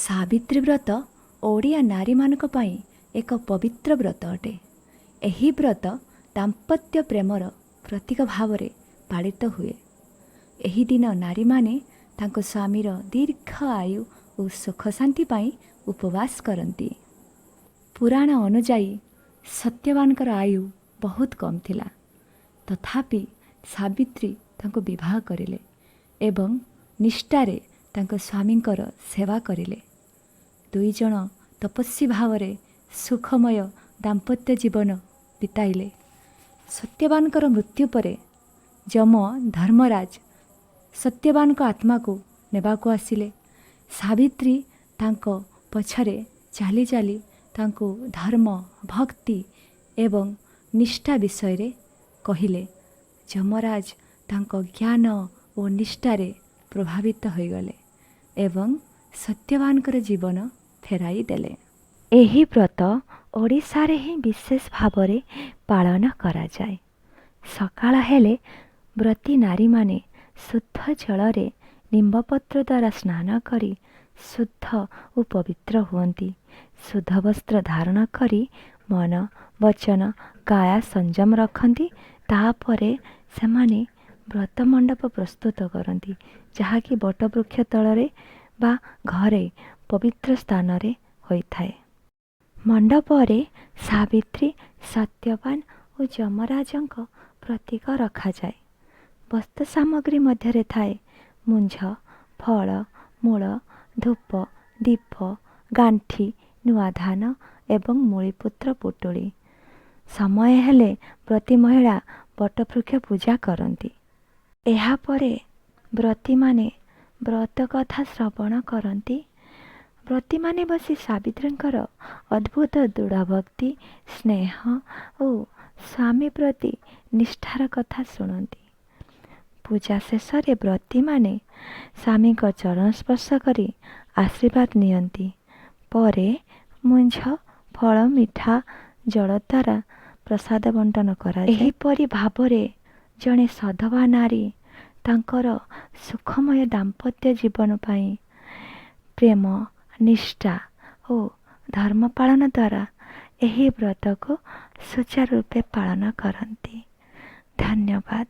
ସାବିତ୍ରୀ ବ୍ରତ ଓଡ଼ିଆ ନାରୀମାନଙ୍କ ପାଇଁ ଏକ ପବିତ୍ର ବ୍ରତ ଅଟେ। ଏହି ବ୍ରତ ଦାମ୍ପତ୍ୟ ପ୍ରେମର ପ୍ରତୀକ ଭାବରେ ପାଳିତ ହୁଏ। ଏହି ଦିନ ନାରୀମାନେ ତାଙ୍କ ସ୍ୱାମୀର ଦୀର୍ଘ ଆୟୁ ଓ ସୁଖ ଶାନ୍ତି ପାଇଁ ଉପବାସ କରନ୍ତି। ପୁରାଣ ଅନୁଯାୟୀ ସତ୍ୟବାନଙ୍କର ଆୟୁ ବହୁତ କମ୍ ଥିଲା, ତଥାପି ସାବିତ୍ରୀ ତାଙ୍କୁ ବିବାହ କରିଲେ ଏବଂ ନିଷ୍ଠାରେ ତାଙ୍କ ସ୍ୱାମୀଙ୍କର ସେବା କରିଲେ। ଦୁଇ ଜଣ ତପସ୍ୱୀ ଭାବରେ ସୁଖମୟ ଦାମ୍ପତ୍ୟ ଜୀବନ ବିତାଇଲେ। ସତ୍ୟବାନଙ୍କର ମୃତ୍ୟୁ ପରେ ଯମ ଧର୍ମରାଜ ସତ୍ୟବାନଙ୍କ ଆତ୍ମାକୁ ନେବାକୁ ଆସିଲେ। ସାବିତ୍ରୀ ତାଙ୍କ ପଛରେ ଚାଲି ଚାଲି ତାଙ୍କୁ ଧର୍ମ, ଭକ୍ତି ଏବଂ ନିଷ୍ଠା ବିଷୟରେ କହିଲେ। ଯମରାଜ ତାଙ୍କ ଜ୍ଞାନ ଓ ନିଷ୍ଠାରେ ପ୍ରଭାବିତ ହୋଇଗଲେ ଏବଂ ସତ୍ୟବାନଙ୍କର ଜୀବନ ଫେରାଇ ଦେଲେ। ଏହି ବ୍ରତ ଓଡ଼ିଶାରେ ହିଁ ବିଶେଷ ଭାବରେ ପାଳନ କରାଯାଏ। ସକାଳ ହେଲେ ବ୍ରତୀ ନାରୀମାନେ ଶୁଦ୍ଧ ଜଳରେ ନିମ୍ବପତ୍ର ଦ୍ୱାରା ସ୍ନାନ କରି ଶୁଦ୍ଧ ଓ ପବିତ୍ର ହୁଅନ୍ତି। ଶୁଦ୍ଧ ବସ୍ତ୍ର ଧାରଣ କରି ମନ, ବଚନ, କାୟା ସଂଯମ ରଖନ୍ତି। ତାପରେ ସେମାନେ ବ୍ରତ ମଣ୍ଡପ ପ୍ରସ୍ତୁତ କରନ୍ତି, ଯାହାକି ବଟବୃକ୍ଷ ତଳରେ ବା ଘରେ ପବିତ୍ର ସ୍ଥାନରେ ହୋଇଥାଏ। ମଣ୍ଡପରେ ସାବିତ୍ରୀ, ସତ୍ୟବାନ ଓ ଯମରାଜଙ୍କ ପ୍ରତୀକ ରଖାଯାଏ। ବସ୍ତୁ ସାମଗ୍ରୀ ମଧ୍ୟରେ ଥାଏ ମୁଞ୍ଜ, ଫଳ, ମୂଳ, ଧୂପ, ଦୀପ, ଗାଣ୍ଠି, ନୂଆ ଧାନ ଏବଂ ମୂଳିପତ୍ର ପୁଟୁଳି। ସମୟ ହେଲେ ବ୍ରତୀ ମହିଳା ବଟବୃକ୍ଷ ପୂଜା କରନ୍ତି। ଏହାପରେ ବ୍ରତୀମାନେ ବ୍ରତ କଥା ଶ୍ରବଣ କରନ୍ତି। ବ୍ରତୀମାନେ ବସି ସାବିତ୍ରୀଙ୍କର ଅଦ୍ଭୁତ ଦୃଢ଼ ଭକ୍ତି, ସ୍ନେହ ଓ ସ୍ୱାମୀ ପ୍ରତି ନିଷ୍ଠାର କଥା ଶୁଣନ୍ତି। ପୂଜା ଶେଷରେ ବ୍ରତୀମାନେ ସ୍ୱାମୀଙ୍କ ଚରଣ ସ୍ପର୍ଶ କରି ଆଶୀର୍ବାଦ ନିଅନ୍ତି। ପରେ ମୁଞ୍ଜ, ଫଳ, ମିଠା, ଜଳ ଦ୍ୱାରା ପ୍ରସାଦ ବଣ୍ଟନ କରାଯାଏ। ଏହିପରି ଭାବରେ ଜଣେ ସଧବା ନାରୀ ତାଙ୍କର ସୁଖମୟ ଦାମ୍ପତ୍ୟ ଜୀବନ ପାଇଁ ପ୍ରେମ, ନିଷ୍ଠା ଓ ଧର୍ମ ପାଳନ ଦ୍ୱାରା ଏହି ବ୍ରତକୁ ସୁଚାରୁ ରୂପେ ପାଳନ କରନ୍ତି। ଧନ୍ୟବାଦ।